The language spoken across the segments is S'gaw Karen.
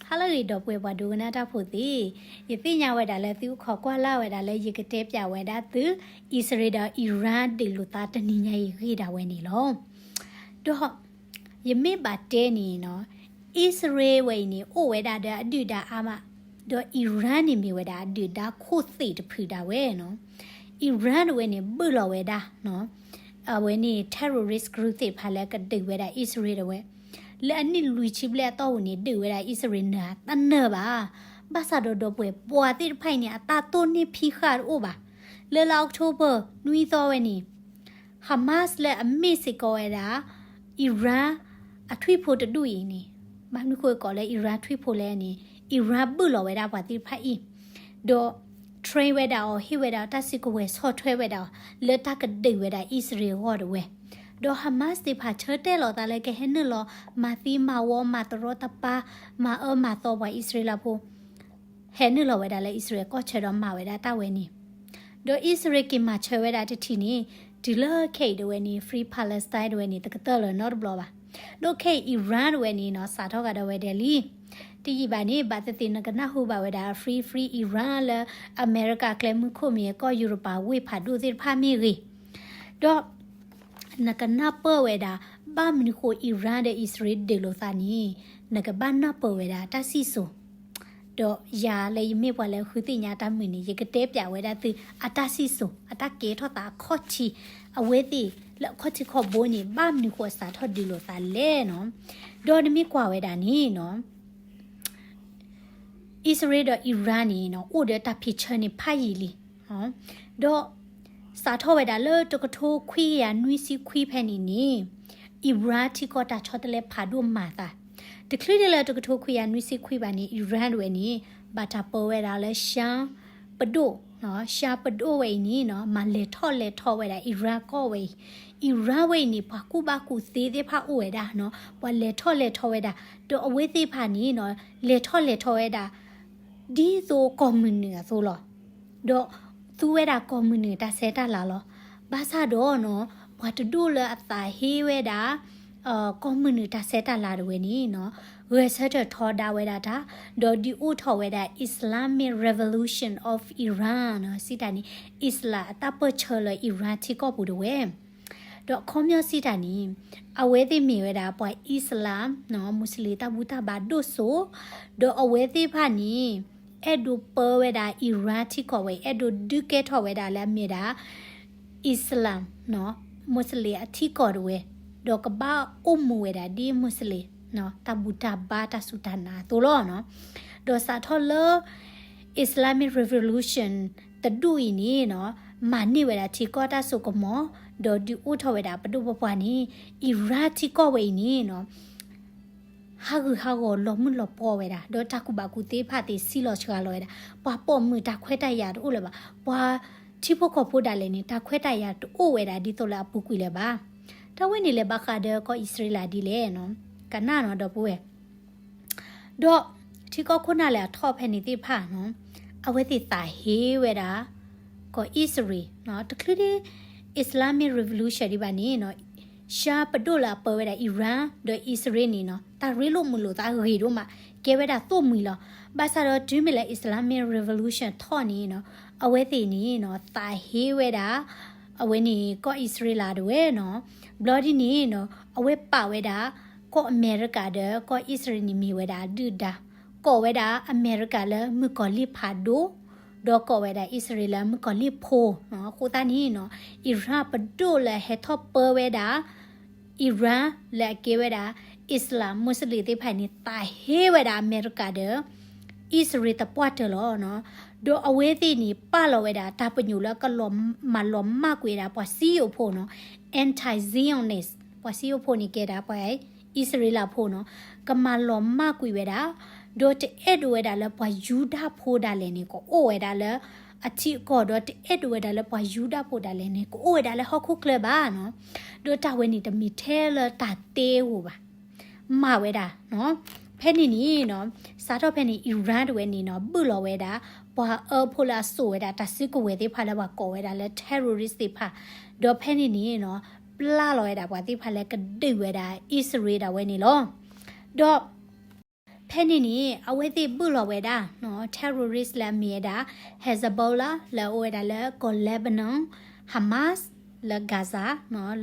ဟါလၢအဂ့ၤ ဒီပုၢ်ဝဲၢ်ပှၤဒိကနၣ်တၢ်ဖိသ့ၣ်, ယသ့ၣ်ညါဝဲဒၣ်လၢသုအိၣ်ခိးကွၢ်လၢ်ဝဲဒၣ်လၢယကတဲပၠးဝဲဒၣ်သု အံၣ်စရ့လးဒီး Iran ဒုးလိာ်သးတနံၤညါအံၤဂ့ၢ်ဒၣ်ဝဲန့ၣ်လီၤ. ဒီးယမ့ၢ်ဘၣ်တဲန့ၣ်နီၤ, အံၣ်စရ့လးဝဲအံၤန့ၣ် အိၣ်ဝဲဒၣ်ဒီးအဒုၣ်ဒါအါမး, ဒီး Iran န့ၣ်မ့ၢ်ဝဲဒၣ် အဒုၣ်ဒါခိၣ်သ့ၣ်တဖုဒၣ်ဝဲနီၤ. Iran တဝဲန့ၣ် ဘုၣ်လီၤဝဲဒၣ်နီၤ, အဝဲန့ၣ် terrorist group သ့ၣ်တဖၣ်လၢကဒုးဝဲဒၣ်အံၣ်စရ့လးတဝဲ, လၢအနံၣ်လွံၢ်ဆံဘျဲၣ်အတီၢ်ပူၤန့ၣ် ဒုးဝဲဒၣ်အံၣ်စရ့လးနၢၤ တနၢၤဘၣ်. ဘၣ်ဆၣ်ဒီး ဒီပုၢ်ဝဲၢ် ပှၤသ့ၣ်တဖၣ်အံၤန့ၣ် အတၢ်တိၢ်နီၣ်ဖံးဃာ်တအိၣ်ဘၣ်. လၢလါအီးကထိဘၢၣ် နွံသီဝဲန့ၣ် Hamas လၢအမ့ၢ်စ့ၢ်ကီးဝဲဒၣ် Iran အထွံၣ်ဖိတဒူၣ်အံၤန့ၣ်, ဘၣ်မနုၤဃိကိးလၢ Iran ထွံၣ်ဖိလဲၣ်န့ၣ်, Iran ဘုၣ်လီၤဝဲဒၣ်ပှၤသ့ၣ်တဖၣ်အံၤ, ဒီး train ဝဲဒၣ်အီၤ, ဟ့ၣ်ဝဲဒၣ်တၢ်စုကဝဲၤ, ဆီၣ်ထွဲဝဲဒၣ်အီၤ လၢတၢ်ကဒုးဝဲဒၣ်အံၣ်စရ့လးအဂီၢ်တဝဲ, ဒီး Hamas သ့ၣ်တဖၣ်ဆၢတဲာ်လီၤသးလၢကဟဲနုာ်လီၤ မၤသံမၤဝီ မၤတရီတပါ, မၤအၢမၤသီပှၤအံၣ်စရ့လးဖိ ဟဲနုာ်လီၤဝဲဒၣ်လၢအံၣ်စရ့လးကီၢ်ဆၢဒီးမၤဝဲဒၣ်တၢ်ဝဲန့ၣ်, ဒီးအံၣ်စရ့လးက့ၤမၤဆၢဝဲဒၣ်တထံၣ်န့ၣ်, တုၤလၢခဲအံၤတဝဲန့ၣ် Free Palestine တဝဲန့ၣ် တကတၢၢ်လၢၤနီတဘျီဘၣ်. ဒီးခဲအံၤ Iran တဝဲန့ၣ်နီၤ စးထီၣ်ကဒီးဝဲဒၣ်လံ. တယံာ်ဘၣ်န့ၣ် ဘၣ်သ့ၣ်သ့ၣ်နကနၢ်ဟူဘၣ်ဝဲဒၣ် Free Free Iran လၢ အမဲရကၤကျဲမုၢ်ခိၣ်မ့ၢ်ဂ့ၤ, ကီၢ်ယူရပၤဝ့ၢ်ဖးဒိၣ်သ့ၣ်တဖၣ်မ့ၢ်ဂ့ၤ, ဒီး နကနၢ်ပၢၢ်ဝဲဒၣ် ဘၣ်မနုၤဃိ Iran ဒီးအံၣ်စရ့လးဒုးလိာ်သးန့ၣ်, နကဘၣ်နၢ်ပၢၢ်ဝဲဒၣ်တၢ်စံၣ်စိၤ, ဒီးယၤလၢယမ့ၢ်ပှၤလၢဃုသ့ၣ်ညါတၢ်မုာ်န့ၣ် ယကတဲပၠးဝဲဒၣ်သုအတၢ်စံၣ်စိၤ အတၢ်ကဲထီၣ်သးအခီၣ်ထံး, အဝဲသ့ၣ်လၢအခီၣ်ထံးခီၣ်ဘိန့ၣ် ဘၣ်မနုၤဃိအစးထီၣ်ဒုးလိာ်သးလဲၣ်နီၤ. ဒီးနမ့ၢ်ကွၢ်ဝဲဒၣ်န့ၣ်နီၤ အံၣ်စရ့လးဒီး Iran န့ၣ်နီၤ အိၣ်ဒီးတၢ်ဖံးဆၢန့ၣ်ဖးယံာ်လံ. ဒီးစးထီၣ်ဝဲဒၣ်လၢတကထိခွံကယၤနွံဆံခွံဖဲန့ၣ်န့ၣ် Iran ထံကီၢ်တၢ်ဆီတလဲဖးဒိၣ်မၤသး, တချုးဒ်လၢတကထိခွံကယၤနွံဆံခွံဘၣ်န့ၣ် Iran တဝဲန့ၣ် ဘၣ်တၢ်ပၢဝဲဒၣ်လၢ Sham ပဒိၣ်, Sham ပဒိၣ်ဝဲအံၤန့ၣ်နီၤ မၤလဲၤထီၣ်လဲၤထီဝဲဒၣ် Iran ကီၢ်ဝဲအံၤ, Iran ဝဲအံၤန့ၣ် ပှၤကူၣ်ဘၣ်ကူၣ်သ့သ့ၣ်တဖၣ်အိၣ်ဝဲဒၣ်နီၤ, ပှၤလဲၤထီၣ်လဲၤထီဝဲဒၣ်, ဒီးအဝဲသ့ၣ်တဖၣ်န့ၣ်နီၤ လဲၤထီၣ်လဲၤထီဝဲဒၣ် ဒ်သိးကီၢ်မုၢ်နုာ်အသိးလီၤ. ဒီးသူဝဲဒၣ်ကီၢ်မုၢ်နုာ်တၢ်ဆဲးတၢ်လၤလီၤ. ဘၣ်ဆၣ်ဒီးနီၤ ပှၤတဒိၣ်လၢအသးဟ့ဝဲဒၣ် ကီၢ်မုၢ်နုာ်တၢ်ဆဲးတၢ်လၤတဝဲန့ၣ်နီၤ ဂဲၤဆၢထၢၣ်ထီဒါဝဲဒၣ်တၢ်, ဒီးဒုးအိၣ်ထီၣ်ဝဲဒၣ် Islamic Revolution of Iran နီၤ စံးတၢ်န့ၣ် Islam အတၢ်ပၢၢ်ဆၢလၢ Iran ထံကီၢ်ပူၤတဝဲ ဒီးအခီပညီစံးတၢ်န့ၣ် အဝဲသ့ၣ်မ့ၢ်ဝဲဒၣ်ပှၤအံၣ်စလၣ် မူစလ့ၣ်တၢ်ဘူၣ်တၢ်ဘါဒိၣ်စိ, ဒီးအဝဲသ့ၣ်တဖၣ်န့ၣ် အဲၣ်ဒိးပၢဝဲဒၣ် Iran ထံကီၢ်ဝဲအံၤ, အဲၣ်ဒိးဒုးကဲထီၣ်ဝဲဒၣ်လၢအမ့ၢ်ဒၣ် အံၣ်စလၣ် မူစလ့ၣ်အထံကီၢ်တဝဲ, ဒီးကဘၣ်အိၣ်မူဝဲဒၣ်ဒ်မူစလ့ၣ် တၢ်ဘူၣ်တၢ်ဘါတၢ်စူၢ်တၢ်နာ်အသိးလီၤ. ဒီးစးထီၣ်လၢ Islamic Revolution တဒူၣ်အံၤန့ၣ်နီၤ မၤန့ၢ်ဝဲဒၣ်ထံကီၢ်တၢ်စိကမီၤ, ဒီးဒုးအိၣ်ထီၣ်ဝဲဒၣ်ပဒိၣ်ပပှၢ်န့ၣ် Iran ထံကီၢ်ဝဲအံၤန့ၣ်နီၤ ဟးဂူာ်ဟးဂီၤလီၤမုၢ်လီၤပှီၢ်ဝဲဒၣ်, ဒီးတၢ်ကူၣ်ဘၣ်ကူၣ်သ့တဖၣ်သ့ၣ်ဆံးလီၤစှၤလီၤဝဲဒၣ်, ပှၤပိာ်မုၣ်တၢ်ခွဲးတၢ်ယာ်တအိၣ်လၢၤဘၣ်, ပှၤထံဖိကီၢ်ဖိဒၣ်လဲာ်န့ၣ် တၢ်ခွဲးတၢ်ယာ်တအိၣ်ဝဲဒၣ်ဒ်သိးလၢအပူၤကွံာ်လၢၤဘၣ်. တၢ်ဝဲန့ၣ်လဲၤဘၣ်ဃးဒီးကီၢ်အံၣ်စရ့လးဒ်လဲၣ်နီၤ, ကနၣ်နီၤ ဒီပုၢ်ဝဲၢ် ဒီးထံကီၢ်ခိၣ်နၢ်လၢအထီၣ်ဖဲန့ၣ်သ့ၣ်တဖၣ်နီၤ, အဝဲသ့ၣ်သးဟ့ဝဲဒၣ် ကီၢ်အံၣ်စရ့လးနီၤ, တချုးဒ် Islamic Revolution ဒံးဘၣ်န့ၣ်နီၤ, Shah ပဒိၣ်လၢအပၢဝဲဒၣ် Iran ဒီးအံၣ်စရ့လးန့ၣ်နီၤ, တၢ်ရ့လိာ်မုာ်လိာ်သးဂ့ၤဒိၣ်မး, ကဲဝဲဒၣ်သိၣ်မှံၤလီၤ. ဘၣ်ဆၣ်ဒီးတုၤမ့ၢ်လၢ Islamic Revolution ထီၣ်န့ၣ်နီၤ, အဝဲသ့ၣ်န့ၣ်နီၤ သးဟ့ဝဲဒၣ် အဝဲန့ၣ် ကီၢ်အံၣ်စရ့လးတဝဲနီၤ, ဘျီဒ်န့ၣ်နီၤ အဝဲပာ်ဝဲဒၣ် ကီၢ်အမဲရကၤဒီး ကီၢ်အံၣ်စရ့လးန့ၣ်မ့ၢ်ဝဲဒၣ်အဒုၣ်အဒါ, ကိးဝဲဒၣ်အမဲရကၤလၢမုၣ်ကီၤလံၢ်ဖးဒိၣ်, ဒီးကိးဝဲဒၣ်အံၣ်စရ့လးလၢမုၣ်ကီၤလံၢ်ဖိနီၤ. အဃိသတးန့ၣ်နီၤ Iran ပဒိၣ်လၢဟဲထီၣ်ပၢဝဲဒၣ် Iran လၢအကဲဝဲဒၣ် Islam မူစလ့ၣ်သ့ၣ်တဖၣ်န့ၣ် သးဟ့ဝဲဒၣ်အမဲရကၤဒီး အံၣ်စရ့လးသပှၢ်တၢၢ်လီၤနီၤ. ဒီးအဝဲသ့ၣ်န့ၣ် ပာ်လီၤဝဲဒၣ်တၢ်ပညိၣ်လၢကလီၤမၢ်လီၤမၢ်ကွံာ်ဝဲဒၣ်ပှၤစံယိၣ်ဖိနီၤ, anti-Zionist, ပှၤစံယိၣ်ဖိန့ၣ်ကဲဒၣ်ပှၤအံၣ်စရ့လးဖိနီၤ, ကမၢ်လီၤမၢ်ကွံာ်ဝဲဒၣ်, ဒီးတအဲၣ်ဒိးဝဲဒၣ်လၢပှၤယူဒၤဖိဒၣ်လဲာ်န့ၣ် ကအိၣ်ဝဲဒၣ်လၢအထံအကီၢ်, ဒီးတအဲၣ်ဒိးဝဲဒၣ်လၢပှၤယူဒၤဖိဒၣ်လဲာ်န့ၣ် ကအိၣ်ဝဲဒၣ်လၢဟီၣ်ခိၣ်ချၢဘၣ်နီၤ. ဒီးတၢ်ဝဲန့ၣ်တမ့ၢ်ထဲလၢတၢ်တဲဧိၤဘၣ် မၤဝဲဒၣ်နီၤ. ဖဲန့ၣ်န့ၣ်နီၤ စးထီၣ်ဖဲန့ၣ် Iran တဝဲန့ၣ်နီၤ ဘုၣ်လီၤဝဲဒၣ် ပှၤအၢဖိလၢအစိာ်ဝဲဒၣ်တၢ်စုကဝဲၤသ့ၣ်တဖၣ်လၢပှၤကိးဝဲဒၣ်လၢ terrorist သ့ၣ်တဖၣ်, ဒီးဖဲန့ၣ်န့ၣ်နီၤ ပျၢ်လီၤဝဲဒၣ်ပှၤသ့ၣ်တဖၣ်လၢကဒုးဝဲဒၣ်အံၣ်စရ့လးဒၣ်ဝဲန့ၣ်လီၤ. ဒီး ဖဲန့ၣ်န့ၣ် အဝဲသ့ၣ်ဘုၣ်လီၤဝဲဒၣ် terrorist လၢအမ့ၢ်ဝဲဒၣ် Hezbollah လၢအအိၣ်ဝဲဒၣ်လၢကီၢ် Lebanon, Hamas လၢ Gaza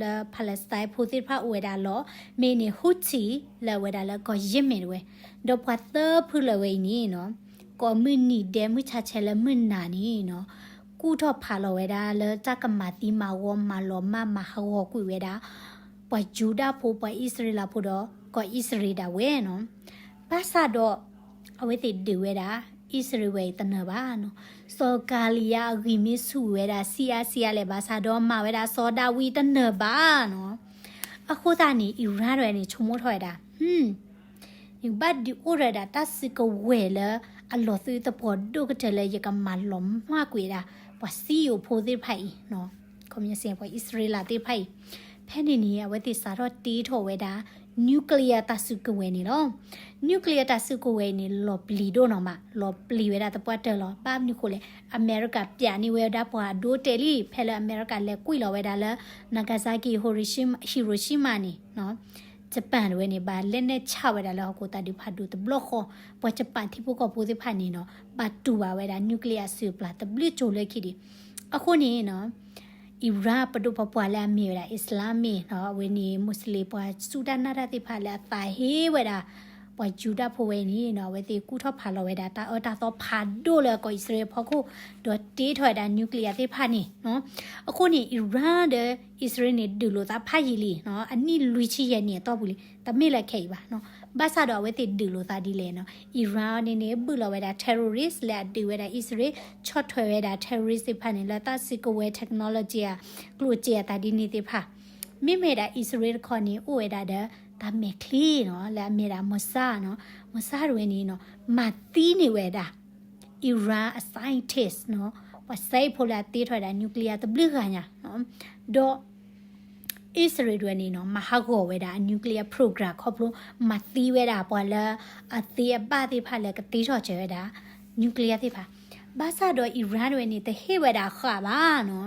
လၢ Palestine ဖိသ့ၣ်တဖၣ်အိၣ်ဝဲဒၣ်လီၤ. မ့ၢ်န့ၣ် Houthi လၢအဝဲဒၣ်လၢကီၢ် Yemen တဝဲ, ဒီးပှၤသၢဖုလၢာ်ဝဲအံၤန့ၣ်နီၤ ကိးမုၢ်နံၤဒဲးမုၢ်ဆါဆဲးလၢမုၢ်နၤန့ၣ်နီၤ ကူၣ်ထီၣ်ဖးလီၤဝဲဒၣ်လၢတၢ်ကမၤသံမၤဝီမၤလီၤမၢ်မၤဟးဂီၤကွံာ်ဝဲဒၣ် ပှၤယူဒၤဖိ ပှၤအံၣ်စရ့လးဖိဒီး ကီၢ်အံၣ်စရ့လးဒၣ်ဝဲနီၤ. ဘၣ်ဆၣ်ဒီး အဝဲသ့ၣ်ဒုးဝဲဒၣ် အံၣ်စရ့လးဝဲအံၤတနၢၤဘၣ်နီၤ. စီၤကၤလံယါအဂံၢ်မ့ၢ်ဆူၣ်ဝဲဒၣ် ဆံးအါဆံးအါလဲၣ် ဘၣ်ဆၣ်ဒီးမၤဝဲဒၣ်စီၤဒၤဝံးတနၢၤဘၣ်နီၤ. အဃိသတးန့ၣ် Iran တဝဲန့ၣ် ဆိကမိၣ်ထီၣ်ဝဲဒၣ် ယကဘၣ်ဒုးအိၣ်ထီၣ်ဝဲဒၣ်တၢ်စုကဝဲၤလၢ အလီၤသုတပှီၤဒိၣ်ကတၢၢ်လၢယကမၤလီၤမၢ်ကွံာ်ဝဲဒၣ် ပှၤစံယိၤဖိသ့ၣ်တဖၣ်အံၤ ခီပညီစ့ၢ် ပှၤအံၣ်စရ့လးသ့ၣ်တဖၣ်အံၤ. ဖဲန့ၣ်န့ၣ် အဝဲသ့ၣ်စးထီၣ်တ့ထီၣ်ဝဲဒၣ် nuclear တၢ်စုကဝဲၤန့ၣ်လီၤ. nuclear တၢ်စုကဝဲၤအံၤန့ၣ် လီၤပျံၤဒိၣ်နီၤမး လီၤပျံၤဝဲဒၣ်သပှၢ်တၢၢ်လီၤ. ဘၣ်မနုၤဃိလဲၣ် အမဲရကၤပျးန့ၢ်ဝဲဒၣ်ပှၤအဒိတဲာ်လံ ဖဲလၢအမဲရကၤလဲၤကွံာ်လီၤဝဲဒၣ်လၢ Nagasaki, Hiroshima န့ၣ် Japan တဝဲန့ၣ် ဘၣ်လဲၤနဲၣ်ဆၣ်ဝဲဒၣ်လၢဟီၣ်ခိၣ်သးဒုးဖးဒိၣ်တဘျီဃီ, ပှၤ Japan ထံဖိကီၢ်ဖိသ့ၣ်တဖၣ်န့ၣ်နီၤ ဘၣ်တူၢ်ဘၣ်ဝဲဒၣ် nuclear အစုပျၢ်တဘျုးကၠိၤလၢခံဒံး. အဃိန့ၣ်နီၤ Iran ပဒိၣ်ပပှၢ်လၢအမ့ၢ်ဝဲဒၣ် Islamic နီၤ အဝဲန့ၣ် Muslim ပှၤစူၢ်တၢ်နာ်တၢ်သ့ၣ်တဖၣ်လၢအသးဟ့ဝဲဒၣ် ပှၤယူဒၤဖိဝဲအံၤန့ၣ်နီၤ အဝဲသ့ၣ်ကူၣ်ထီၣ်ဖးလီၤဝဲဒၣ် တၢ်အၢတၢ်သီဖးဒိၣ်လၢကီၢ်အံၣ်စရ့လးဖီခိၣ် ဒီးတ့ထီၣ်ဝဲဒၣ် nuclear သ့ၣ်တဖၣ်န့ၣ်နီၤ. အဃိန့ၣ် Iran ဒီး အံၣ်စရ့လးန့ၣ် ဒုးလိာ်သးဖးယံာ်လံနီၤ အနံၣ်လွံၢ်ဆံယဲၢ်နံၣ်အတီၢ်ပူၤလံ တမ့ၢ်လၢခဲအံၤဘၣ်နီၤ. ဘၣ်ဆၣ်ဒီးအဝဲသ့ၣ်ဒုးလိာ်သးဒ်လဲၣ်နီၤ Iran န့ၣ်န့ၣ် ဘုၣ်လီၤဝဲဒၣ် terrorist လၢအဒုးဝဲဒၣ်အံၣ်စရ့လး ဆီၣ်ထွဲဝဲဒၣ် terrorist သ့ၣ်တဖၣ်န့ၣ် လၢတၢ်စုကဝဲၤ technology အကျိၣ်စ့အသးဒ်န့ၣ်သ့ၣ်တဖၣ်. မ့မ့ၢ်ဒၣ်အံၣ်စရ့လးတခီန့ၣ် အိၣ်ဝဲဒၣ်ဒီး တၢ်မဲာ်ချံနီၤ လၢအမ့ၢ်ဒၣ် Mossad နီၤ Mossad တဝဲန့ၣ်နီၤ မၤသံန့ၢ်ဝဲဒၣ် Iran အ scientist နီၤ ပှၤစဲအံၤဖိလၢအတ့ထီၣ်ဝဲဒၣ် nuclear တဘျုးဂၤညါနီၤ ဒီး အံၣ်စရ့လးတဝဲန့ၣ်နီၤ မၤဟးဂီၤဝဲဒၣ်အ nuclear program ခီဖျိ မၤသံဝဲဒၣ်ပှၤလၢအသ့အဘၣ်သ့ၣ်တဖၣ်လၢကတ့ထီၣ်စၢၤဝဲဒၣ် nuclear သ့ၣ်တဖၣ်. ဘၣ်ဆၣ်ဒီး Iran တဝဲန့ၣ် တဟ့ၣ်ဝဲဒၣ်ဃာ်ဘၣ်နီၤ.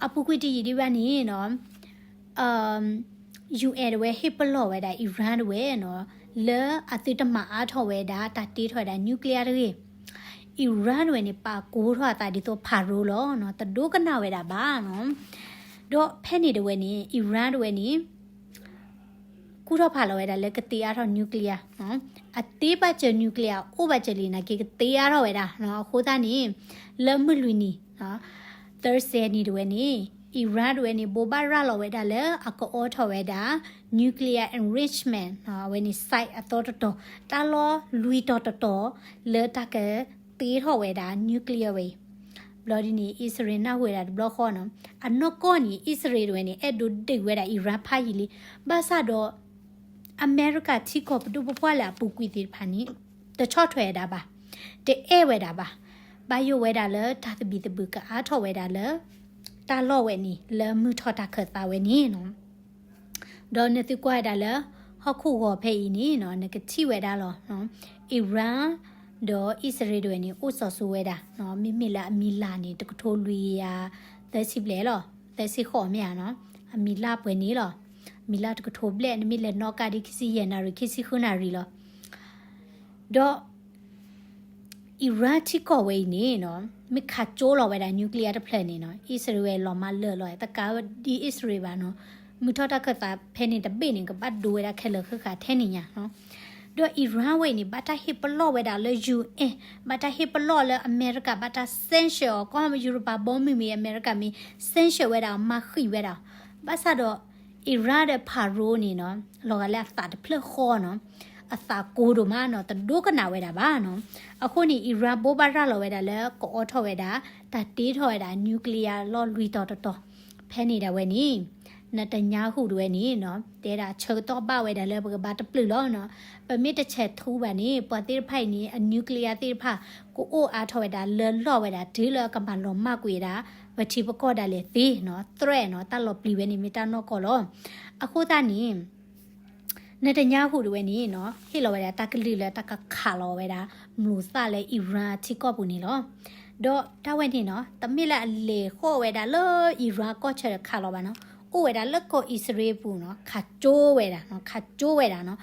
အပူၤကွံာ်တယံာ်ဒံးဘၣ်န့ၣ်နီၤ UN တဝဲဟ့ၣ်ပလီၢ်ဝဲဒၣ် Iran တဝဲနီၤ လၢအသုတမၤအါထီၣ်ဝဲဒၣ် တၢ်တ့ထီၣ်ဝဲဒၣ် nuclear တဂ့ၤ. Iran တဝဲန့ၣ် ပာ်ကိးထီၣ်အသးဒ်သိးဖၤရိၤလီၤနီၤ တဒိကနၣ်ဝဲဒၣ်ဘၣ်နီၤ. ဒီးဖဲန့ၣ်တဝဲန့ၣ် Iran တဝဲန့ၣ် ကူၣ်ထီၣ်ဖးလီၤဝဲဒၣ်လၢကတ့အါထီၣ် nuclear နီၤ အတ့ဘၣ်စၢၤ nuclear အိၣ်ဘၣ်စၢၤလံနာ်က့ ကတ့အါထီၣ်ဝဲဒၣ်နီၤ. အဃိသတးန့ၣ် လၢမုၢ်လွံၢ်နံၤ Thursday နံၤတဝဲန့ၣ် Iran တဝဲန့ၣ် ဘိးဘၣ်ရၤလီၤဝဲဒၣ်လၢအကအိးထီၣ်ဝဲဒၣ် nuclear enrichment နီၤ အဝဲန့ၣ် site အသီတတီၤ တၢ်လီၢ်လွံၢ်တီၤတတီၤ လၢတၢ်ကတ့ထီၣ်ဝဲဒၣ် nuclear ဝဲအံၤ. ဘျီဒ်န့ၣ် အံၣ်စရ့လးနၢ်ဟူဝဲဒၣ်တဘျီဃီနီၤ. အနီၢ်ကီၢ်န့ၣ် အံၣ်စရ့လးတဝဲန့ၣ် အဲၣ်ဒိးဒုးဝဲဒၣ် Iran ဖးယံာ်လံ. ဘၣ်ဆၣ်ဒီး အမဲရကၤထံကီၢ်ပဒိၣ်ပပှၢ်လၢအပူၤကွံာ်သ့ၣ်တဖၣ်န့ၣ် တဆီၣ်ထွဲဝဲဒၣ်ဘၣ်, တအဲၣ်ဝဲဒၣ်ဘၣ်, ဘၣ်ယိၣ်ဝဲဒၣ်လၢတၢ်သဘံၣ်သဘုၣ်ကအါထီၣ်ဝဲဒၣ်လၢ တၢ်လီၢ်ဝဲန့ၣ် လၢမုၢ်ထီၣ်တၢ်ခၢၣ်သးဝဲန့ၣ်နီၤ. ဒီးနသုကွၢ်ဝဲဒၣ်လၢ ဟီၣ်ခိၣ်ဂီၤဖဲအံၤန့ၣ်နီၤ နကထံၣ်ဝဲဒၣ်လီၤ. Iran ဒီးအံၣ်စရ့လးတဝဲန့ၣ် အိၣ်စီၤစုၤဝဲဒၣ်, မ့မ့ၢ်လၢအမံၤလၢ်န့ၣ် တကထိလွံၢ်ကယၤသၢဆံဘျဲၣ်လီၤ, သၢဆံဃိးမ့ၢ်ဧါနီၤ, အမံၤလၢ်ပှဲၤန့ၣ်လီၤ. အမံၤလၢ်တကထိဘျဲၣ် နမ့ၢ်လဲၤနီၣ်ကါဒ်ခံဆံယဲၢ်နၣ်ရံၣ် ခံဆံဃုနၣ်ရံၣ်လီၤ. ဒီး Iran ထံကီၢ်ဝဲအံၤန့ၣ်နီၤ မ့ၢ်ခးကၠိလီၤဝဲဒၣ် nuclear တဖျၢၣ်န့ၣ်နီၤ အံၣ်စရ့လးဝဲလီၤမၢ်လၢာ်လီၤ, တကးဒ်အံၣ်စရ့လးဘၣ်နီၤ, မုၢ်ထီၣ်တၢ်ခၢၣ်သးဖဲန့ၣ်တဘ့ၣ်န့ၣ် ကဘၣ်ဒိဝဲဒၣ်ခဲလၢာ်ဃၣ်ဃၣ်ထဲန့ၣ်ညါနီၤ. ဒီး Iran ဝဲအံၤန့ၣ် ဘၣ်တၢ်ဟ့ၣ်ပလီၢ်ဝဲဒၣ်လၢ UN, ဘၣ်တၢ်ဟ့ၣ်ပလီၢ်လၢအမဲရကၤ ဘၣ်တၢ် sanction အီၤ, ကီၢ်ယူရပၤဘီမုၢ်မ့ၢ်အမဲရကၤမ့ၢ် sanction ဝဲဒၣ်အီၤ မၤဃံးဝဲဒၣ်အီၤ, ဘၣ်ဆၣ်ဒီး Iran ဒီးဖၤရိၤန့ၣ်နီၤ လီၤဂာ်လၢအသးတဖျၢၣ်ဃီနီၤ, အသးကိၤဒိၣ်မးနီၤ, တဒိကနၣ်ဝဲဒၣ်ဘၣ်နီၤ. အဃိန့ၣ် Iran ဘိးဘၣ်ရၤလီၤဝဲဒၣ်လၢ ကအိးထီၣ်ဝဲဒၣ် တၢ်တ့ထီၣ်ဝဲဒၣ် nuclear လီၢ်လွံၢ်တီၤတတီၤ, ဖဲန့ၣ်ဒၣ်ဝဲန့ၣ် Netanyahu တဝဲန့ၣ်နီၤ တဲဒၣ်ဆၢကတီၢ်ဘၣ်ဝဲဒၣ်လၢပကဘၣ်တပျုာ်လီၤနီၤ, ပမ့ၢ်တဆဲးထူဘၣ်န့ၣ် ပှၤသ့ၣ်တဖၣ်အံၤန့ၣ် အ nuclear သ့ၣ်တဖၣ် ကအိၣ်အါထီၣ်ဝဲဒၣ်လၢလီၢ်ဝဲဒၣ်တုၤလၢကမၤလီၤမၢ်ကွံာ်ဝဲဒၣ် ပထံပကီၢ်ဒၣ်လဲာ်သ့နီၤ, threat နီၤ, တၢ်လီၤပျံၤဝဲန့ၣ်မ့ၢ်တၢ်နီၢ်ကီၢ်လီၤ. အဃိသတးန့ၣ် Netanyahu တဝဲန့ၣ်နီၤ ဟ့ၣ်လီၤဝဲဒၣ်တၢ်ကလုၢ်လၢတၢ်ကခးလီၤဝဲဒၣ် မျိာ်သၣ်လၢ Iran ထံကီၢ်ပူၤန့ၣ်လီၤ. ဒီးတၢ်ဝဲန့ၣ်နီၤ တမ့ၢ်လၢအလဲၤဃီၣ်ဝဲဒၣ်လၢ Iran ကီၢ်ဆၢဒီးခးလီၤဘၣ်နီၤ, အိၣ်ဝဲဒၣ်လၢကီၢ်အံၣ်စရ့လးပူၤနီၤ ခးကၠိဝဲဒၣ်နီၤ, ခးကၠိဝဲဒၣ်နီၤ.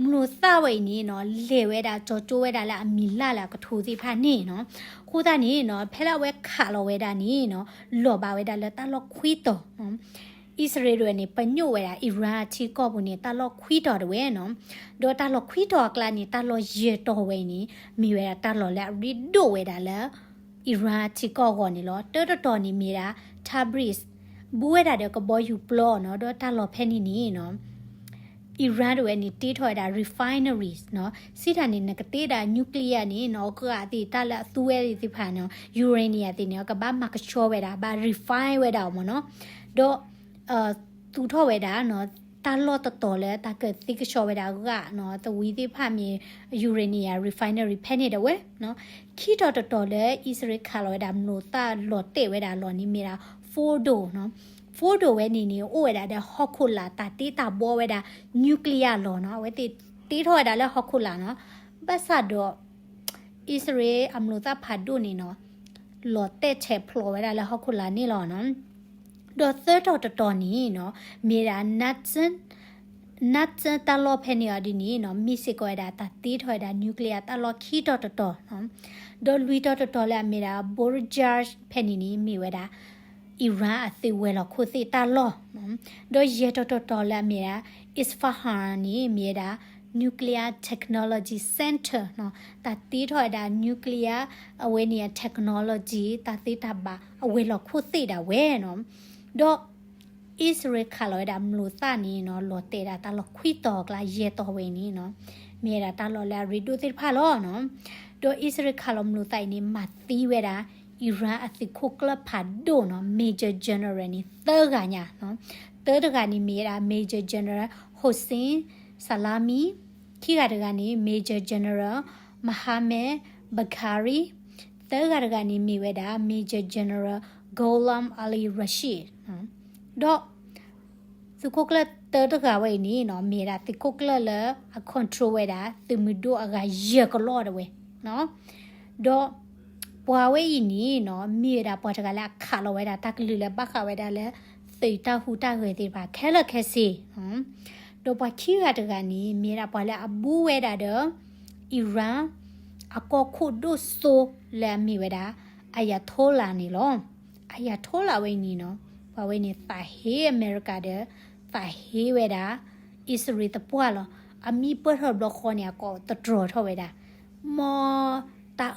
မျိာ်သၣ်ဝဲအံၤန့ၣ်နီၤ လဲၤဝဲဒၣ်ကၠီကၠိဝဲဒၣ်လၢအမံၤလၢ်လၢအကထိသ့ၣ်တဖၣ်န့ၣ်နီၤ. အဃိသတးန့ၣ်နီၤ ဖဲလၢအဝဲခးလီၤဝဲဒၣ်န့ၣ်နီၤ လီၤဘၣ်ဝဲဒၣ်လၢတၢ်လီၢ်ခွံတီၤနီၤ. အံၣ်စရ့လးတဝဲန့ၣ် ပညိၣ်ဝဲဒၣ် Iran အထံကီၢ်ပူၤန့ၣ် တၢ်လီၢ်ခွံတီၤတဝဲနီၤ. ဒီးတၢ်လီၢ်ခွံတီၤအကျါန့ၣ် တၢ်လီၢ်ယဲၢ်တီၤဝဲအံၤန့ၣ် မ့ၢ်ဝဲဒၣ်တၢ်လီၢ်လၢအရ့ဒိၣ်ဝဲဒၣ်လၢ Iran အထံကီၢ်အဂီၢ်န့ၣ်လီၤ. တၢတတီၤန့ၣ်မ့ၢ်ဒၣ် Tabriz ဘူးဝဲဒၣ်ဒီးကဘီယူၤပျီနီၤ. ဒီးတၢ်လီၢ်ဖဲန့ၣ်န့ၣ်နီၤ Iran တဝဲန့ၣ် တ့ထီၣ်ဝဲဒၣ် refineries နီၤ. စံးတၢ်န့ၣ် နကတ့ဒၣ် nuclear န့ၣ်နီၤ အဂၤသ့ၣ်တၢ်လၢအသူဝဲသ့ၣ်တဖၣ်နီၤ uranium သ့ၣ်န့ၣ် ကဘၣ်မၤကဆှီဝဲဒၣ် ဘၣ် refine ဝဲဒၣ်မ့ၢ်နီၤ. ဒီး သူၣ်ထီၣ်ဝဲဒၣ်နီၤ တၢ်လီၢ်တတီၤလၢတၢ်ကသ့ကဆှီဝဲဒၣ်အဂၤနီၤ သဝံသ့ၣ်တဖၣ်မ့ၢ် uranium refinery ဖဲန့ၣ်တဝဲနီၤ. ခံတီၤတတီၤလၢအံၣ်စရ့လးခးလီၤဝဲဒၣ်မျိာ်သၣ်လီၤတဲာ်ဝဲဒၣ်အလီၢ်န့ၣ်မ့ၢ်ဒၣ် Fordo နီၤ. Fordo ဝဲန့ၣ်န့ၣ် အိၣ်ဝဲဒၣ်ဒီးဟီၣ်ခိၣ်လာ်တၢ်တ့တၢ်ဘှီဝဲဒၣ် nuclear လီၤနီၤ. အဝဲသ့ၣ်တ့ထီၣ်ဝဲဒၣ်လၢဟီၣ်ခိၣ်လာ်နီၤ. ဘၣ်ဆၣ်ဒီး အံၣ်စရ့လးအမျိာ်သၣ်ဖးဒိၣ်န့ၣ်နီၤ လီၤတဲာ်ဆဲးဖျိးဝဲဒၣ်လၢဟီၣ်ခိၣ်လာ်န့ၣ်လီၤနီၤ. ဒီးသၢတီၤတတီၤန့ၣ်နီၤ မ့ၢ်ဒၣ် Natanz တၢ်လီၢ်ဖဲန့ၣ်အီၤဒ်န့ၣ်နီၤ မ့ၢ်စ့ၢ်ကီးဝဲဒၣ်တၢ်တ့ထီၣ်ဝဲဒၣ် nuclear တၢ်လီၢ်ခံတီၤတတီၤနီၤ. ဒီးလွံၢ်တီၤတတီၤလၢအမ့ၢ်ဒၣ် Burjaj ဖဲန့ၣ်န့ၣ် မ့ၢ်ဝဲဒၣ် Iran အသုးဝဲၤလီၢ်ခိၣ်သ့ၣ်တၢ်လီၢ်နီၤ. ဒီးယဲၢ်တီၤတတီၤလၢအမ့ၢ်ဒၣ် Isfahan န့ၣ် မ့ၢ်ဝဲဒၣ် nuclear technology center နီၤ. တၢ်တ့ထီၣ်ဝဲဒၣ် nuclear အဝဲန့ၣ် technology တၢ်သ့တၢ်ဘၣ်အဝဲၤလီၢ်ခိၣ်သ့ၣ်ဒၣ်ဝဲနီၤ. ဒီး အံၣ်စရ့လးခးလီၤဝဲဒၣ်မျိာ်သၣ်န့ၣ်နီၤ လီၤတဲာ်ဒၣ်တၢ်လီၢ်ခွံတီၤအကျါ ယဲၢ်တီၤဝဲအံၤန့ၣ်နီၤ မ့ၢ်ဝဲဒၣ်တၢ်လီၢ်လၢအရ့ဒိၣ်သ့ၣ်တဖၣ်လီၤနီၤ. ဒီးအံၣ်စရ့လးခးလီၤမျိာ်သၣ်အံၤန့ၣ် မၤသံဝဲဒၣ် Iran အသုးခိၣ်ကျၢၢ်ဖးဒိၣ်နီၤ Major General န့ၣ် သၢဂၤညါနီၤ. တၢတဂၤန့ၣ်မ့ၢ်ဝဲဒၣ် Major General Hossein Salami, ခံဂၤတဂၤန့ၣ် Major General Mohammad Bagheri, သၢဂၤတဂၤန့ၣ်မ့ၢ်ဝဲဒၣ် Major General Ghulam Ali Rashid ဒီး သုးခိၣ်ကျၢၢ်တၢတဂၤဝဲအံၤန့ၣ်နီၤ မ့ၢ်ဝဲဒၣ်သုးခိၣ်ကျၢၢ်လၢအ control ဝဲဒၣ် သုးမုၢ်ဒိၣ်အဂၤယဲၢ်ကလီၢ်တဝဲနီၤ. ဒီးပှၤဝဲအံၤန့ၣ်နီၤ မ့ၢ်ဝဲဒၣ်ပှၤတဂၤလၢအခးလီၤဝဲဒၣ်တၢ်ကလုၢ်လၢဘၣ်ဃးဝဲဒၣ်လၢ သုးတၢ်ဟူးတၢ်ဂဲၤသ့ၣ်တဖၣ်ခဲလၢာ်ခဲဆ့ ဒီးပှၤခံဂၤတဂၤန့ၣ် မ့ၢ်ဝဲဒၣ်ပှၤလၢအဘူးဝဲဒၣ်ဒီး Iran အကီၢ်ခိၣ်ဒိၣ်စိလၢအမ့ၢ်ဝဲဒၣ် Ayatollah န့ၣ်လီၤ. Ayatollah ဝဲအံၤန့ၣ်နီၤ ပှၤဝဲန့ၣ်သးဟ့အမဲရကၤဒီး သးဟ့ဝဲဒၣ် အံၣ်စရ့လးသပှၢ်လီၤ. အမံပၢၢ်ထီၣ်တဘျီဃီန့ၣ် အကိးသတြီၤထီၣ်ဝဲဒၣ် မ်တၢ်အၢတၢ်သီ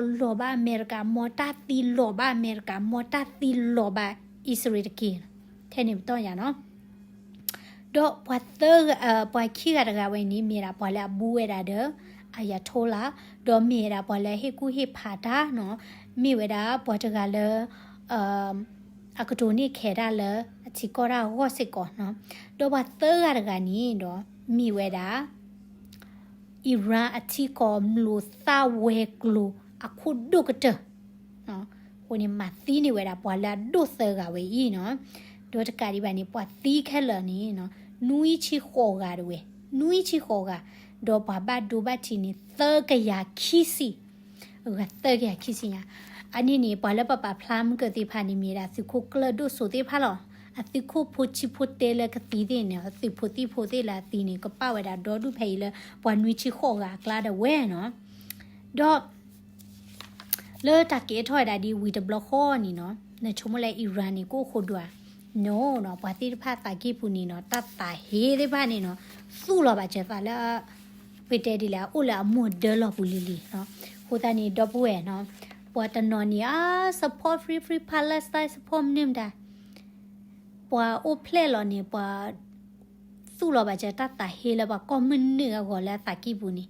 လီၤဘၣ်အမဲရကၤ, မ်တၢ်သံလီၤဘၣ်အမဲရကၤ, မ်တၢ်သံလီၤဘၣ်အံၣ်စရ့လးတက့ၢ်. ထဲန့ၣ်ပတီၢ်ယၤနီၤ. ဒီးပှၤသၢဂၤ, ပှၤခံဂၤတဂၤဝဲန့ၣ် မ့ၢ်ဝဲဒၣ်ပှၤလၢအဘူးဝဲဒၣ်ဒီး Ayatollah, ဒီးမ့ၢ်ဝဲဒၣ်ပှၤလၢဟ့ၣ်ကူၣ်ဟ့ၣ်ဖးတၢ်နီၤ, မ့ၢ်ဝဲဒၣ်ပှၤတဂၤလၢ အကတိၤန့ၢ်ခဲတၢ်လၢအထံကီၢ်တၢ်အဂီၢ်စ့ၢ်ကီးနီၤ. ဒီးပှၤသၢဂၤတဂၤန့ၣ်ဒီး မ့ၢ်ဝဲဒၣ် Iran အထံကီၢ်မျိာ်သၣ်ဝဲၤကျိၤအခိၣ်ဒိၣ်ကတၢၢ် အဃိန့ၣ် မၤသံန့ၢ်ဝဲဒၣ်ပှၤလၢအဒိၣ်သၢဂၤဝဲအံၤနီၤ. ဒီးတကးဒံးဘၣ်န့ၣ် ပှၤသံခဲလၢာ်န့ၣ် နွံဆံဃိးဂၤတဝဲ, နွံဆံဃိးဂၤ, ဒီးပှၤဘၣ်ဒိဘၣ်ထံးန့ၣ် သၢကယၤခံဆံ, အဂၤသၢကယၤခံဆံညါ. အန့ၣ်န့ၣ် ပှၤလၢပပာ်ဖျါမုၢ်ကၢၢ်သ့ၣ်တဖၣ်န့ၣ် မ့ၢ်ဝဲဒၣ်သုးခိၣ်ကျၢၢ်ဒိၣ်စိသ့ၣ်တဖၣ်လီၤ. အသုးခိၣ်ဖိဆံးဖိတဲလၢကသံသ့ၣ်န့ၣ် အသုးဖိသံၣ်ဖိသ့ၣ်လၢအသံန့ၣ် ကပာ်ဝဲဒၣ်ဒီဒူၣ်ဖဲအံၤလၢပှၤနွံဆံဃိးဂၤအကျါဒၣ်ဝဲနီၤ. ဒီး လၢတၢ်ကဲထီၣ်ဝဲဒၣ်ဒ်ဝံၤတဘျီဃီန့ၣ်နီၤ, နဆိကမိၣ်လၢ Iran န့ၣ် ကအိၣ်ဃိဒွး, နီၤနီၤ, ပှၤသ့ၣ်တဖၣ်သးကံၢ်ပူၤန့ၣ်နီၤ, တၢ်သးဟ့သ့ၣ်တဖၣ်န့ၣ်နီၤ, သူၣ်လီၤဘၣ်စၢၤသးလၢ ပတဲဒ်လဲၣ် အိၣ်လၢအမိၢ်ဒၢလီၢ်ပူၤလံၤလံၤနီၤ. အဃိသတးန့ၣ် ဒီပုၢ်ဝဲၢ်နီၤ, ပှၤတနီၤန့ၣ် အါ support free free Palestine support မနုၤမတၤ ပှၤအိၣ်ဖျဲၣ်လီၤန့ၣ် ပှၤသူၣ်လီၤဘၣ်စၢၤတၢ်သးဟ့လၢပှၤကီၢ်မုၢ်နုာ်အဂီၢ်လၢအသးကံၢ်ပူၤန့ၣ်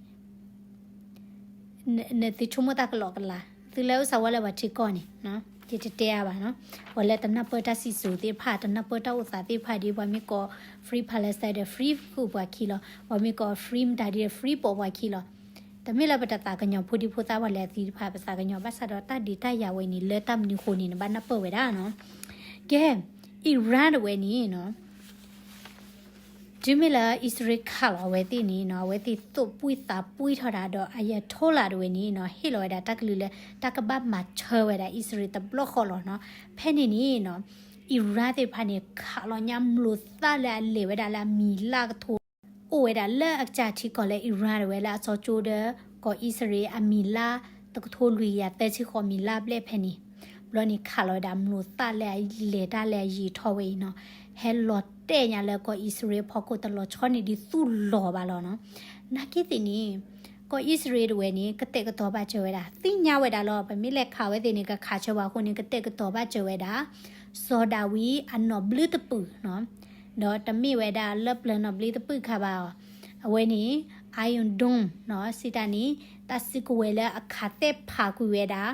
နသုဆိကမိၣ်တၢ်ကလီကလီ, သုလဲၤအိၣ်စးဝါလၢပှၤထံကီၢ်န့ၣ်, ယတတဲအါဘၣ်နီၤ. ပှၤလၢတနၢ်ပၢၢ်တၢ်စံၣ်စိၤသ့ၣ်တဖၣ်, တနၢ်ပၢၢ်တၢ်အိၣ်သးသ့ၣ်တဖၣ်ဒီး ပှၤမ့ၢ်ကိး free Palestine ဒီး free ဃုာ်ပှၤခံလီၤ. ပှၤမ့ၢ်ကိး free မတၤဒီး free ပိာ်ပှၤခံလီၤ. တမ့ၢ်လၢပတသးကညီၤဖိဒံဖိသၣ်ပှၤလၢအသံတဖၣ်, ပသးကညီၤဘၣ်ဆၣ်ဒီးတၢ်ဒုးတၢ်ယၤဝဲန့ၣ် လၢတၢ်မနုၤဃိန့ၣ် နဘၣ်နၢ်ပၢၢ်ဝဲဒၣ်နီၤ. ကဲ, Iran တဝဲန့ၣ်နီၤ တုၤမ့ၢ်လၢအံၣ်စရ့လးခးလီၤအဝဲသ့ၣ်န့ၣ်နီၤ, အဝဲသ့ၣ်သူၣ်ပှံၢ်သးပှံၢ်ထီၣ်တၢ်ဒီး Ayatollah တဝဲန့ၣ်နီၤ ဟ့ၣ်လီၤဝဲဒၣ်တၢ်ကလုၢ်လၢ တၢ်ကဘၣ်မၤဆၢဝဲဒၣ်အံၣ်စရ့လးတဘျီဃီလီၤနီၤ. ဖဲန့ၣ်န့ၣ်နီၤ Iran သ့ၣ်တဖၣ်န့ၣ် ခးလီၤညါမျိာ်သၣ်လၢအလဲၤဝဲဒၣ်လၢအမံၤလၢကထိ အိၣ်ဝဲဒၣ်လၢအကစၢ်ထံကီၢ်လၢ Iran တဝဲလၢအစီၤကၠိဒီး ကီၢ်အံၣ်စရ့လးအမံၤလါ တကထိလွံၢ်ကယၤသၢဆံဃိးမံၤလါဘျဲၣ်ဖဲန့ၣ်, ဘျီန့ၣ် ခးလီၤဝဲဒၣ်မျိာ်သၣ်လၢအလဲၤတၢ်လၢအယံာ်ထီၣ်ဝဲအံၤနီၤ, ဟဲလီၤတဲာ်ညါလၢကီၢ်အံၣ်စရ့လးဖီခိၣ်တလီၤဆီန့ၣ်ဒ်သူၣ်လီၤဘၣ်လီၤနီၤ. နာ်က့သ့ၣ်န့ၣ် ကီၢ်အံၣ်စရ့လးတဝဲန့ၣ် ကတဲာ်ကတီၤဘၣ်စၢၤဝဲဒၣ် သ့ၣ်ညါဝဲဒၣ်လီၤ. ပမ့ၢ်လဲၤခးဝဲသ့ၣ်န့ၣ် ကခးဆၢပှၤအဃိန့ၣ် ကတဲာ်ကတီၤဘၣ်စၢၤဝဲဒၣ် စီၤဒၤဝံးအနီၣ်ဘျုးတပုၢ်နီၤ, ဒီးတမ့ၢ်ဝဲဒၣ်လၢပျၢၤနီၣ်ဘျုးတပုၢ်ခါဘၣ်အီၤ, အဝဲန့ၣ် Iron Dome နီၤ, စံးတၢ်န့ၣ် တၢ်စုကဝဲၤလၢအခးသဲၣ်ဖးကွံာ်ဝဲဒၣ်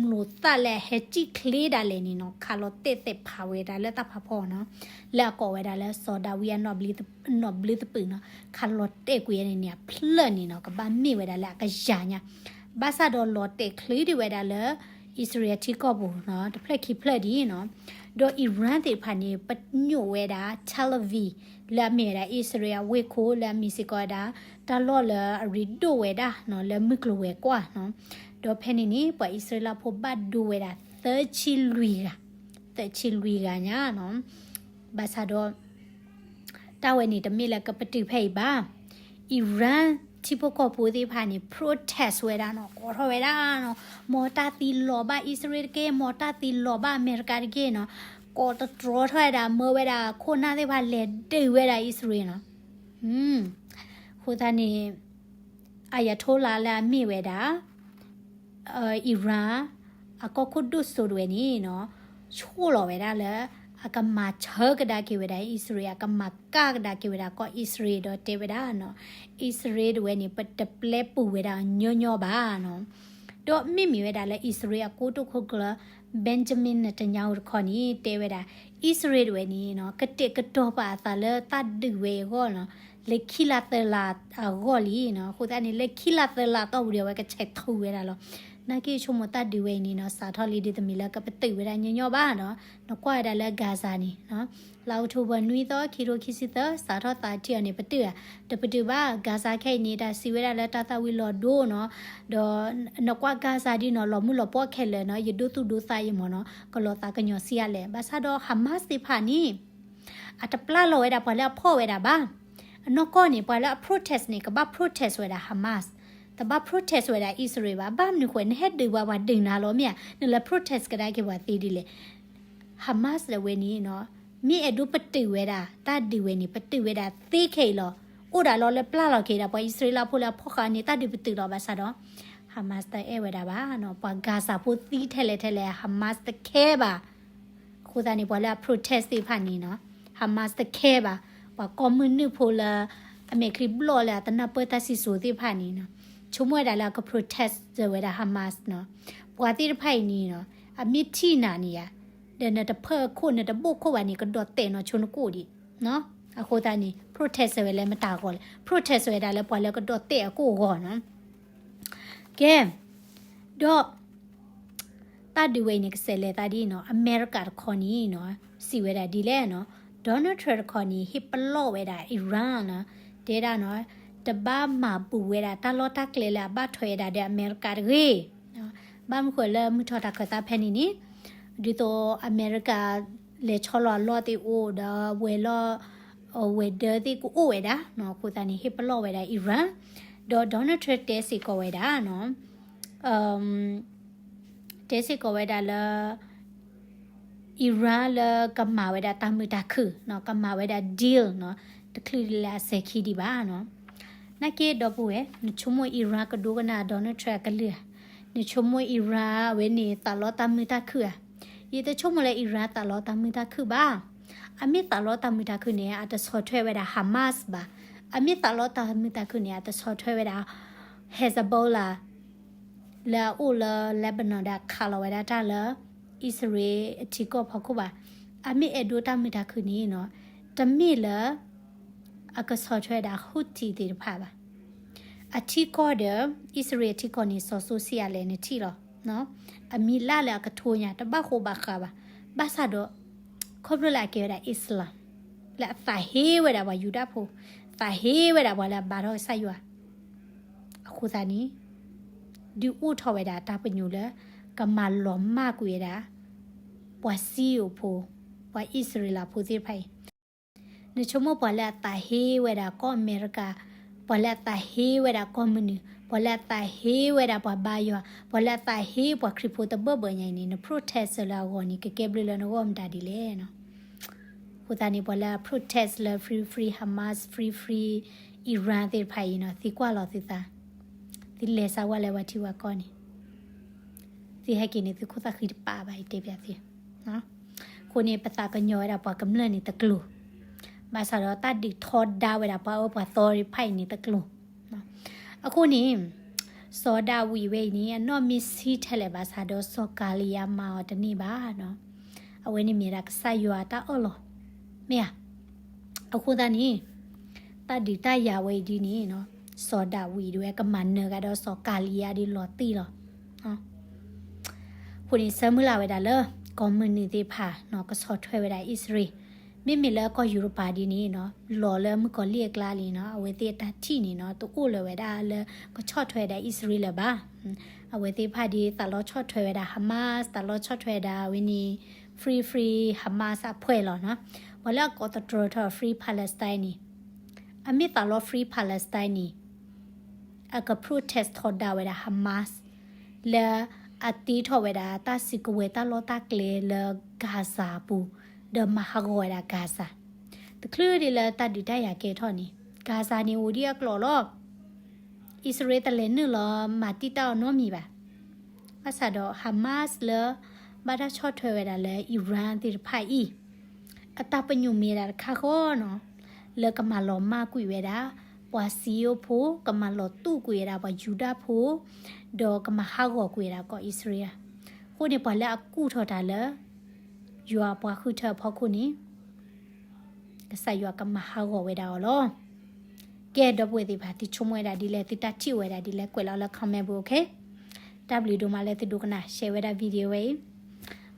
မျိာ်သၣ်လၢအဟဲစံၣ်ချ့ဒၣ်လဲာ်န့ၣ်နီၤ, ခးလီၤတဲာ်သဲးဖးဝဲဒၣ်လၢတၢ်ဖးဖီနီၤ, လၢအကိးဝဲဒၣ်လၢစီၤဒၤဝံးအနီၣ်ဘျုးတပုၢ်နီၤ, ခးလီၤတဲာ်ကွံာ်န့ၣ်န့ၣ် အဖျၢၣ်န့ၣ်နီၤ ကဘၣ်မ့ၢ်ဝဲဒၣ်လၢအကယၤညါ, ဘၣ်ဆၣ်ဒီးလီၤတဲာ်ချ့ဒံးဝဲဒၣ်လၢ အံၣ်စရ့လးထံကီၢ်ပူၤနီၤ, တဖျၢၣ်ခံဖျၢၣ်ဒံးနီၤ, ဒီး Iran သ့ၣ်တဖၣ်န့ၣ် ပညိၣ်ဝဲဒၣ် Tel Aviv လၢအမ့ၢ်ဝဲဒၣ်အံၣ်စရ့လးအဝ့ၢ်ခိၣ် လၢအမ့ၢ်စ့ၢ်ကီးဝဲဒၣ် တၢ်လီၢ်လၢအရ့ဒိၣ်ဝဲဒၣ်နီၤ, လၢမုၢ်ကျိၤဝဲၤကွာ်နီၤ, ဒီးဖဲန့ၣ်န့ၣ် ပှၤအံၣ်စရ့လးဖိဘၣ်ဒိဝဲဒၣ်သၢဆံလွံၢ်ဂၤ, သၢဆံလွံၢ်ဂၤညါနီၤ, ဘၣ်ဆၣ်ဒီး တၢ်ဝဲန့ၣ်တမ့ၢ်လၢကပတုာ်ဖဲအံၤဘၣ်. Iran ထံဖိကီၢ်ဖိသ့ၣ်တဖၣ်န့ၣ် protest ဝဲဒၣ်နီၤ, ကိးထီၣ်ဝဲဒၣ်နီၤ, မ်တၢ်သံလီၤဘၣ်အံၣ်စရ့လးတက့ၢ်, မ်တၢ်သံလီၤဘၣ်အမဲရကၤတက့ၢ်နီၤ, ကိးတတြီထီၣ်ဝဲဒၣ် မၢဝဲဒၣ်ခိၣ်နၢ်သ့ၣ်တဖၣ်လဲၤဒုးဝဲဒၣ်အံၣ်စရ့လးနီၤ. အဃိသတးန့ၣ် Ayatollah လၢအမ့ၢ်ဝဲဒၣ် Iran အကီၢ်ခိၣ်ဒိၣ်စိတဝဲန့ၣ်နီၤ, ဆိၣ်လီၤဝဲဒၣ်လၢ အကမၤဆၢကဒါက့ၤဝဲဒၣ်အံၣ်စရ့လး, အကမၤကၢ်ကဒါက့ၤဝဲဒၣ်ကီၢ်အံၣ်စရ့လး ဒီးတဲဝဲဒၣ်နီၤ, အံၣ်စရ့လးတဝဲန့ၣ် ပတပျဲပူၤဝဲဒၣ်ညီညီဘၣ်နီၤ. ဒီးမ့မ့ၢ်ဝဲဒၣ်လၢအံၣ်စရ့လးအကိတိာ်ခိၣ်ကျၢၢ် Benjamin Netanyahu တခီန့ၣ် တဲဝဲဒၣ် အံၣ်စရ့လးတဝဲန့ၣ်နီၤ ကတဲာ်ကတီၤပာ်အသးလၢတၢ်ဒုးဝဲအဂီၢ်နီၤ, လၢခံလါသၢလါအဂီၢ်လံနီၤ. အဃိသတးန့ၣ် လၢခံလါသၢလါအတီၢ်ပူၤဒီး အဝဲကဆဲးထူဝဲဒၣ်လီၤ. နာ်က့ဆိကမိၣ်တၢ်ဒုးဝဲအံၤန့ၣ်နီၤ စးထီၣ်လံဒ်သိးမ့ၢ်လၢကပတုာ်ဝဲဒၣ်ညီညီဘၣ်နီၤ. နကွၢ်ဝဲဒၣ်လၢ Gaza န့ၣ်နီၤ, လါအီးကထိဘၢၣ်နွံသီ ခံထိခံဆံသၢ စးထီၣ်သးထံအီၤန့ၣ် ပတုာ်ဧါ, တပတုာ်ဘၣ်. Gaza ခဲအံၤန့ၣ် တၢ်စံးဝဲဒၣ်လၢတၢ်သၣ်ဝံၤလီၤဒိနီၤ, ဒီးနကွၢ် Gaza ဒ်နီၤ လီၤမုၢ်လီၤပှီၢ်ခဲလၢာ်နီၤ, ယဒိသူၣ်ဒိသးယမ့ၢ်နီၤ, ကလီၤသးကညီၤဆံးအါလဲၣ်. ဘၣ်ဆၣ်ဒီး Hamas သ့ၣ်တဖၣ်န့ၣ် အတပျၢ်လီၤဝဲဒၣ်ပှၤလၢအဖီၣ်ဝဲဒၣ်ဘၣ်. အနီၢ်ကီၢ်န့ၣ် ပှၤလၢအ protest န့ၣ် ကဘၣ် protest ဝဲဒၣ် Hamas, တဘၣ် protest ဝဲဒၣ်အံၣ်စရ့လးဘၣ်. ဘၣ်မနုၤဃိ နဟဲဒုးပှၤ ပှၤဒုးနၤလီၤမ့ၢ်ဧါ, နလဲၤ protest ကဒါက့ၤပှၤသ့ဒ်လဲၣ်. Hamas တဝဲန့ၣ်နီၤ, မ့ၢ်အဲၣ်ဒိးပတုာ်ဝဲဒၣ် တၢ်ဒုးဝဲန့ၣ် ပတုာ်ဝဲဒၣ်သ့ခဲအံၤလီၤ. အိၣ်ဒၣ်လီၤလၢပျၢ်လီၤက့ၤဒၣ် ပှၤအံၣ်စရ့လးဖိလၢအဖီၣ်ဃာ်န့ၣ် တၢ်ဒုးပတုာ်လီၤ. ဘၣ်ဆၣ်ဒီး Hamas တအဲၣ်ဝဲဒၣ်ဘၣ်နီၤ. ပှၤ Gaza ဖိသံထဲလဲၣ်ထဲလဲၣ် Hamas တ care ဘၣ်. အဃိသတးန့ၣ် ပှၤလၢအ protest သ့ၣ်တဖၣ်န့ၣ်နီၤ, Hamas တ care ဘၣ်. ပှၤကီၢ်မုၢ်နုာ်ဖိလၢ အမဲာ်ချံဘျီၣ်လၢအတနၢ်ပၢၢ်တၢ်စံၣ်စိၤသ့ၣ်တဖၣ်န့ၣ်နီၤ, ဆိကမိၣ်ဝဲဒၣ်လၢအက protest ဝဲဒၣ် Hamas နီၤ. ပှၤသ့ၣ်တဖၣ်အံၤန့ၣ်နီၤ, အမ့ၢ်ထံၣ်နၤန့ၣ်ယါ, ဒီးနတဖၢခိၣ်နတဘိၣ်ခိၣ်ဘၣ်န့ၣ် ကဒိးတဲာ်နီၤဆိနကိၣ်ဒံး. အဃိသတးန့ၣ် protest ဝဲလၢမတၤအဂီၢ်လဲၣ်, protest ဝဲဒၣ်လၢပှၤလၢကဒိးတဲာ်အကိၣ်အဂီၢ်နီၤ. ကဲ, ဒီး တၢ်ဒုးဝဲအံၤန့ၣ် ကစဲးလဲၤသးဒ်အံၤနီၤ, အမဲရကၤတခီန့ၣ်နီၤ, စံးဝဲဒၣ်ဒ်လဲၣ်နီၤ, Donald Trump တခီန့ၣ် ဟ့ၣ်ပလီၢ်ဝဲဒၣ် Iran နီၤ, တဲဒၣ်နီၤ, တဘၣ်မၤဘူးဝဲဒၣ်တၢ်လီၢ်တၢ်ကျဲလၢအဘၣ်ထွဲဝဲဒၣ်ဒီးအမဲရကၤတဂ့ၤ. ဘၣ်မနုၤဃိလၢမုၢ်ထီၣ်တၢ်ခၢၣ်သးဖဲန့ၣ်န့ၣ်, ဒ်သိးအမဲရကၤ လဲၤဆီလီၤအလီၢ်သ့ၣ်အိၣ်ဒီးဝဲၤလီၢ် ဝဲၤဒၢသ့ၣ်ကအိၣ်ဝဲဒၣ်နီၤ, အဃိသတးန့ၣ် ဟ့ၣ်ပလီၢ်ဝဲဒၣ် Iran, ဒီး Donald Trump တဲစ့ၢ်ကီးဝဲဒၣ်နီၤ, တဲစ့ၢ်ကီးဝဲဒၣ်လၢ Iran လၢကမၤဝဲဒၣ်တၢ်မုာ်တၢ်ခုၣ်နီၤ, ကမၤဝဲဒၣ် deal နီၤ, တချုးလၢအစဲၤခံဒံးဘၣ်နီၤ. နာ်က့ဒီပုၢ်ဝဲၢ်, နဆိကမိၣ် Iran ကဒိကနၣ် Donald Trump အကလုၢ်ဧါ, နဆိကမိၣ် Iran အဝဲန့ၣ်သးလီတၢ်မုာ်တၢ်ခုၣ်ဧါ. ယတဆိကမိၣ်လၢ Iran သးလီတၢ်မုာ်တၢ်ခုၣ်ဘၣ်. အမ့ၢ်သးလီတၢ်မုာ်တၢ်ခုၣ်န့ၣ် အတဆီၣ်ထွဲဝဲဒၣ် Hamas ဘၣ်. အမ့ၢ်သးလီတၢ်မုာ်တၢ်ခုၣ်န့ၣ် အတဆီၣ်ထွဲဝဲဒၣ် Hezbollah လၢအအိၣ်လၢ Lebanon ဒီးခးလီၤဝဲဒၣ်တၢ်လၢ အံၣ်စရ့လးအထံကီၢ်ဖီခိၣ်ဘၣ်. အမ့ၢ်အဲၣ်ဒိးတၢ်မုာ်တၢ်ခုၣ်န့ၣ်နီၤ, တမ့ၢ်လၢ အကဆီၣ်ထွဲဒၣ် Houthi သ့ၣ်တဖၣ်ဘၣ်. အထံကီၢ်ဒီး အံၣ်စရ့လးအထံကီၢ်န့ၣ် စီၤစိၤဆံးအါလဲၣ်နထံၣ်လီၤ. အမံၤလၢ်လၢအကထိညါ တဘၣ်ဃိဘၣ်ဃးဘၣ်. ဘၣ်ဆၣ်ဒီး ခီဖျိလၢအကဲဝဲဒၣ် Islam လၢအသးဟ့ဝဲဒၣ်ပှၤယူဒၤဖိ, သးဟ့ဝဲဒၣ်ပှၤလၢအဘါထီၣ်ကစၢ်ယွၤ အဃိသတးန့ၣ် ဒုးအိၣ်ထီၣ်ဝဲဒၣ်တၢ်ပညိၣ်လၢ ကမၤလီၤမၢ်ကွံာ်ဝဲဒၣ် ပှၤစံယိၣ်ဖိ, ပှၤအံၣ်စရ့လးဖိသ့ၣ်တဖၣ်အံၤ. နဆိကမိၣ်ပှၤလၢအသးဟ့ဝဲဒၣ်ကီၢ်အမဲရကၤ, ပှၤလၢအသးဟ့ဝဲဒၣ်ကီၢ်မနုၤ, ပှၤလၢအသးဟ့ဝဲဒၣ်ပှၤဘါယွၤ, ပှၤလၢအသးဟ့ပှၤခရံာ်ဖိတဘၢၣ်ဘၢၣ်ညါအံၤန့ၣ် န protest လၢအဂီၢ်န့ၣ် ကကဲဘျုးလၢနဂီၢ်မတၤဒ်လဲၣ်နီၤ. အဃိသတးန့ၣ် ပှၤလၢအ protest လၢ free free Hamas, free free Iran သ့ၣ်တဖၣ်အံၤနီၤ သံကွၢ်လီၤသုသး, သုလဲၤစးဝါလၢပှၤထံပှၤကီၢ်န့ၣ် သုဟဲက့ၤန့ၣ် သုခိၣ်သၣ်ဃံတပာ်ဘၣ် ယတဲပျးသု. အဃိန့ၣ် ပသးကညီၤဝဲဒၣ်ပှၤကမျၢၢ်န့ၣ်တကျိၤ, ဘၣ်ဆၣ်ဒီးတၢ်ဒုးထီဒါဝဲဒၣ်ပှၤအၢပှၤသီသ့ၣ်တဖၣ်အံၤန့ၣ်တကျိၤ. အဃိန့ၣ် စီၤဒၤဝံးဝဲအံၤန့ၣ် အနီၢ်မ့ၢ်ဆံးထဲလဲၣ်ဘၣ်ဆၣ်ဒီးစီၤကၤလံယါမၤအီၤတန့ၢ်ဘၣ်နီၤ. အဝဲန့ၣ်မ့ၢ်ဒၣ်ကစၢ်ယွၤအတၢ်အၢၣ်လီၤ, မ့ၢ်ဧါ. အဃိသတးန့ၣ် တၢ်ဒုးတၢ်ယၤဝဲအံၤဒ်န့ၣ်နီၤ စီၤဒၤဝံးဒၣ်ဝဲကမၤနၢၤဂၤဒီးစီၤကၤလံယါဒ်လီၤတံၢ်လီၤ. အဃိန့ၣ် ဆၢမုၢ်လၢ်ဝဲဒၣ်လၢ ကီၢ်မုၢ်နုာ်သ့ၣ်တဖၣ်နီၤ ကဆီၣ်ထွဲဝဲဒၣ်အံၣ်စရ့လး, မ့မ့ၢ်လၢကီၢ်ယူရပၤဒ်န့ၣ်နီၤ လီၤလၢမုၣ်ကီၤလံၢ်အကျါလံနီၤ အဝဲသ့ၣ်အတၢ်ထံၣ်န့ၣ်နီၤ တအိၣ်လၢၤဝဲဒၣ်လၢကဆီၣ်ထွဲဒၣ်အံၣ်စရ့လးလၢၤဘၣ်. အဝဲသ့ၣ်တဖၣ်ဒ်သးလီဆီၣ်ထွဲဝဲဒၣ် Hamas, သးလီဆီၣ်ထွဲဒၣ်ဝဲန့ၣ် Free Free Hamas အဖှဲးလီၤနီၤ. ပှၤလၢအကိးသတြီၤထီၣ် Free Palestine န့ၣ် အမ့ၢ်သးလီ Free Palestine န့ၣ် အက protest ထီဒါဝဲဒၣ် Hamas လၢအတ့ထီၣ်ဝဲဒၣ်တၢ်စုကဝဲၤတၢ်လီၢ်တၢ်ကျဲလၢ Gaza အပူၤ ဒီးမၤဟးဂီၤဝဲဒၣ် Gaza တချုးဒ်လၢတၢ်ဒုးတၢ်ယၤကဲထီၣ်န့ၣ် Gaza န့ၣ်အိၣ်ဒံးအကျိၤလီၤ. အံၣ်စရ့လးတလဲၤနုာ်လီၤမၤတံာ်တာ်အီၤနီတမံၤဘၣ်. ဘၣ်ဆၣ်ဒီး Hamas လၢ ဘၣ်တၢ်ဆီၣ်ထွဲဝဲဒၣ်လၢ Iran သ့ၣ်တဖၣ်အံၤ အတၢ်ပညိၣ်မ့ၢ်ဒၣ်တခါဃီနီၤ လၢကမၤလီၤမၢ်ကွံာ်ဝဲဒၣ် ပှၤစံယိၣ်ဖိ ကမၤလီၤတူာ်ကွံာ်ဝဲဒၣ်ပှၤယူဒၤဖိ ဒီးကမၤဟးဂီၤကွံာ်ဝဲဒၣ်ကီၢ်အံၣ်စရ့လး. အဃိန့ၣ် ပှၤလၢအကူၣ်ထီၣ်တၢ်လၢ ယွၤအပှၤဃုထၢအဖီခိၣ်န့ၣ် ကစၢ်ယွၤကမၤဟးဂီၤဝဲဒၣ်အီၤလီၤ. ကဲ ဒီပုၢ်ဝဲၢ်သ့ၣ်တဖၣ် သုဆိကမိၣ်ဝဲဒၣ်ဒ်လဲၣ် သုတၢ်ထံၣ်ဝဲဒၣ်ဒ်လဲၣ် ကွဲးလီၤလၢ comment ပူၤ okay. တၢ်ဘျုးဒိၣ်မးလၢသုဒိကနၣ် share ဝဲဒၣ် video ဝဲအံၤ,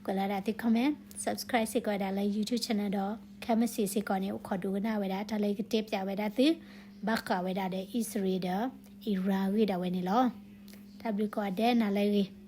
ကွဲးလီၤဒၣ်သု comment, subscribe စ့ၢ်ကီးဝဲဒၣ်လၢ YouTube channel ဒီး ခဲမုၢ်ဆ့ၣ်စ့ၢ်ကီးန့ၣ် အိၣ်ခိးဒိကနၣ်ဝဲဒၣ် တၢ်လၢယကတဲပျးဝဲဒၣ်သု ဘၣ်ဃးဝဲဒၣ်ဒီး အံၣ်စရ့လးဒီး Iran အဂ့ၢ်ဒၣ်ဝဲန့ၣ်လီၤ. တၢ်ဘျုးကိးဂၤဒဲး နၤလၢအဂ့ၤ.